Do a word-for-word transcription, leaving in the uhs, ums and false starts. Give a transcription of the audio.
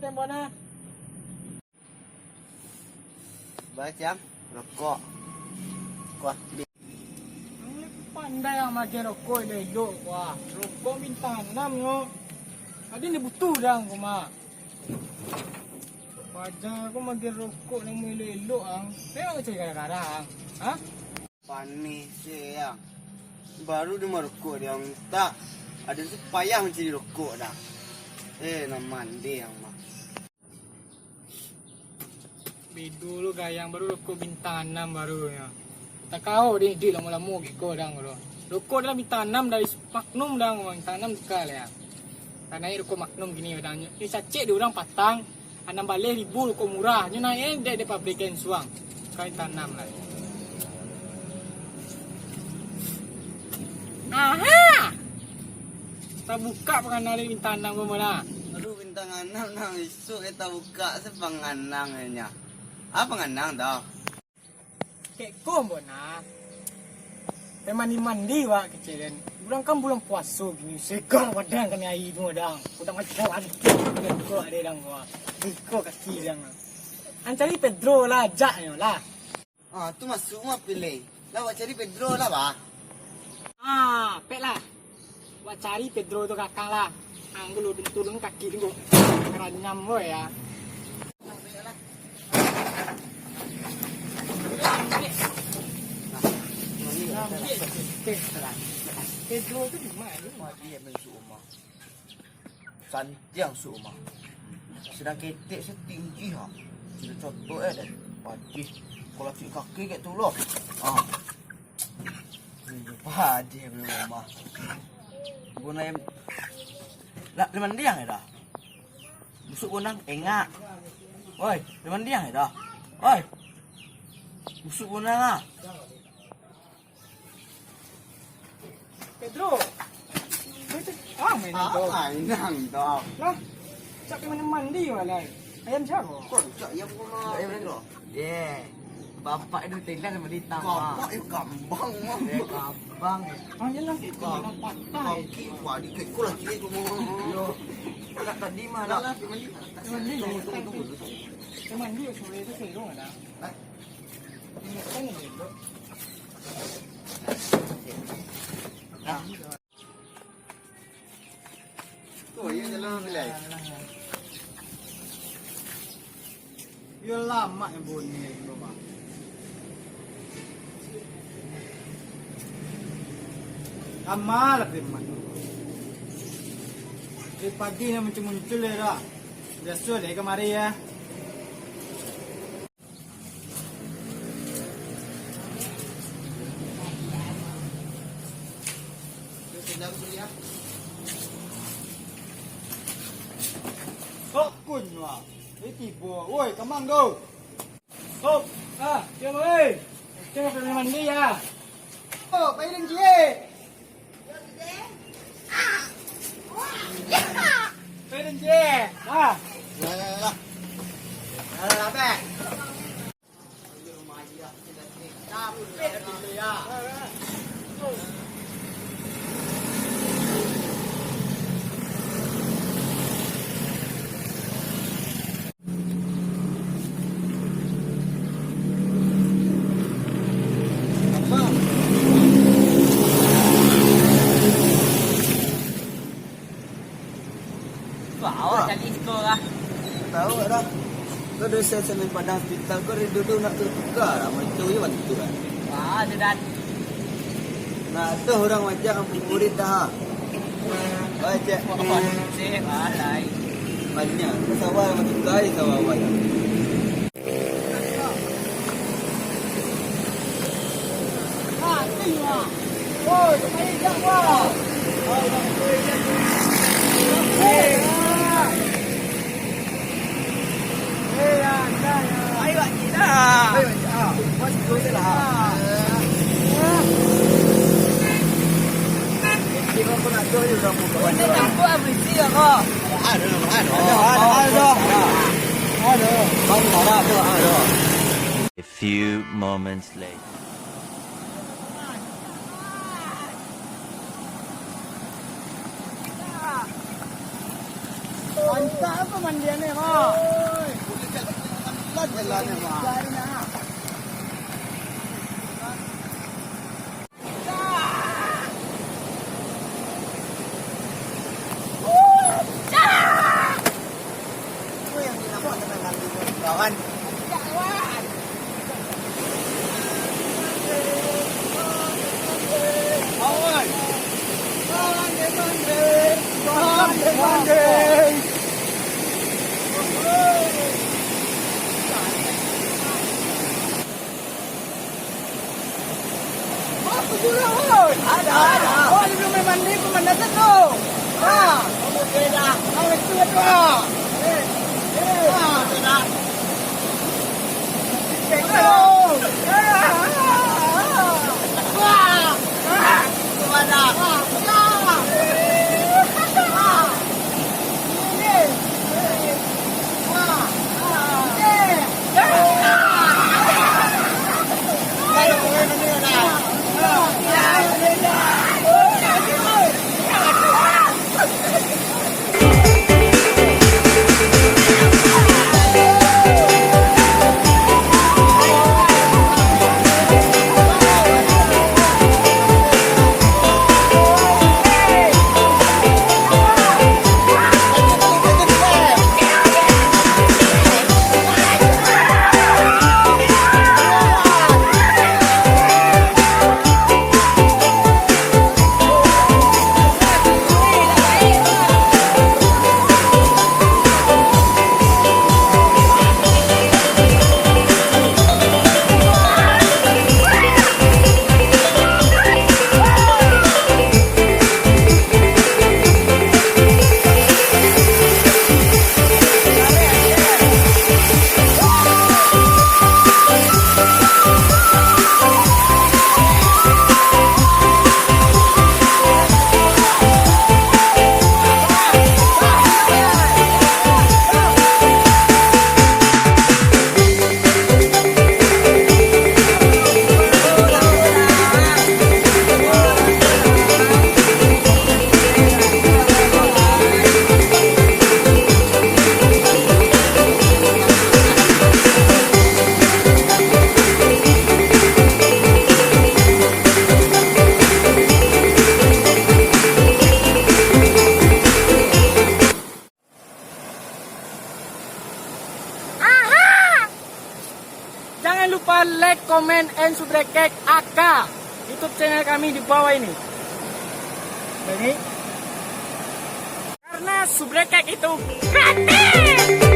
Tembok nah. Baca, rokok. Kuah. Pandai ang magiah rokok elok-elok, wah. Rokok bintang anam nyo. Ado nan butuh dang ko mah. Paja ko magiah rokok namo elok-elok ang. Memang cari gara-gara ang. Ha? Panih se ang. Baru di marokok di ang mintak. Ado tu payah mancari rokok dah. Eh, nan mandi ang mah. Bedo lo gayang baru rokok bintang anam baru nyo. Takao deh, dek lamo-lamo giko dang lo. Rokok dalam bintang anam dari Magnum dang, bintang anam tukar lah ya. Tanai rokok Magnum gini dang. Nyo cacek di urang patang, anam baleh ribu rokok murah. Nyo naik dek, dek pabrik suang. Kai tanam lah. Aha! Tabuka panganang dek bintang anam ko mah. Aduh, bintang anam nang isuak kita buka se panganang nyo. Apa panganang tu? Kek ko, Bona. Pai mandi-mandi wak kecek den. Bulan kan bulan puaso gini, segar badan kanai aia tu dang. Udah macam lagi. Kek ko ade dang wak. Kek ko kaki dang. Ang cari Pedro lah, ajak nyo lah. Ah, tu masuak mah pilih. Lah, wak cari Pedro lah, bah. Ah, pek lah. Wak cari Pedro tu kakang lah. Ang dulu, dulu turun kaki dulu. Karanyam lo ya. Pedro tu di mana? Santiang suok mah. Sadang ketek se tinggi ha. Sudah cotok eh deh. Padih. Kalau cik kaki kek tu loh. Ah. Padih belum mah. Guna yang lah, lah mandiang ya dah. Busuk gunang engak. Oi, lah mandiang ya dah. Oi. Busuk gunang ah. Pedro. Ah, mainan tu. Ah, mainan tu. Lah, cak pai mandi-mandi wak lai. Ayam siapo? Kok cak ayam ko mah? Ayam Pedro. Ye. Bapak itu tenda sama di taman. Bapak itu kambang mah. Ye, kambang ye. Ah, ye lah, kambang patah ye. Kaki wak di kekul lah cik tu mah. Yo. Nak tadi mah lah. Lah, lah, pai mandi. Pai mandi. Tunggu, tunggu, tunggu, tunggu. Pai mandi, sore tu serong ada. Hah? Tu, iyo jalan bilai. Iyo lamak yang bunyi itu, Bang. Lama lah preman. Dari pagi ni muncul-muncul ya dah. Biaso deh kamari ya. Sokun wah. Eh, tibo. Woi, kamang tu. Hop, ah, sia woi. Sia pai mandi ya. Oh, pai den ciek. Pai den ciek. Ah. Lah, lah, lah. Lah, lah, lah, beh. Wah, awak cari siko lah. Tahu dah. Kau dari Semen Padang Hospital, kau dari dulu nak tukar lah, macam tu je bantu lah. Wah, sudah. Nah, tu orang macam murid dah. Baik, cek. Wah, cek, wah, lai. Banyak. Kau sawah yang tukar, sawah awak. A few moments later. Mantap apa mandiannya, Mak? Oi, boleh cari jalan ni, Mak. Cari nak. Itu yang dinamakan dengan kawan. Aku jurang, oi. Ada, ada. Oh, dia belum main mandi, pun mandi tu. Ha. Kamu beda. Kamu itu tu. Eh, eh. Ha, beda. Beda. Wah. Wah. Wah. Jangan lupa like, comment, and subscribe A K YouTube channel kami di bawah ini. Jadi, karena subscribe itu gratis.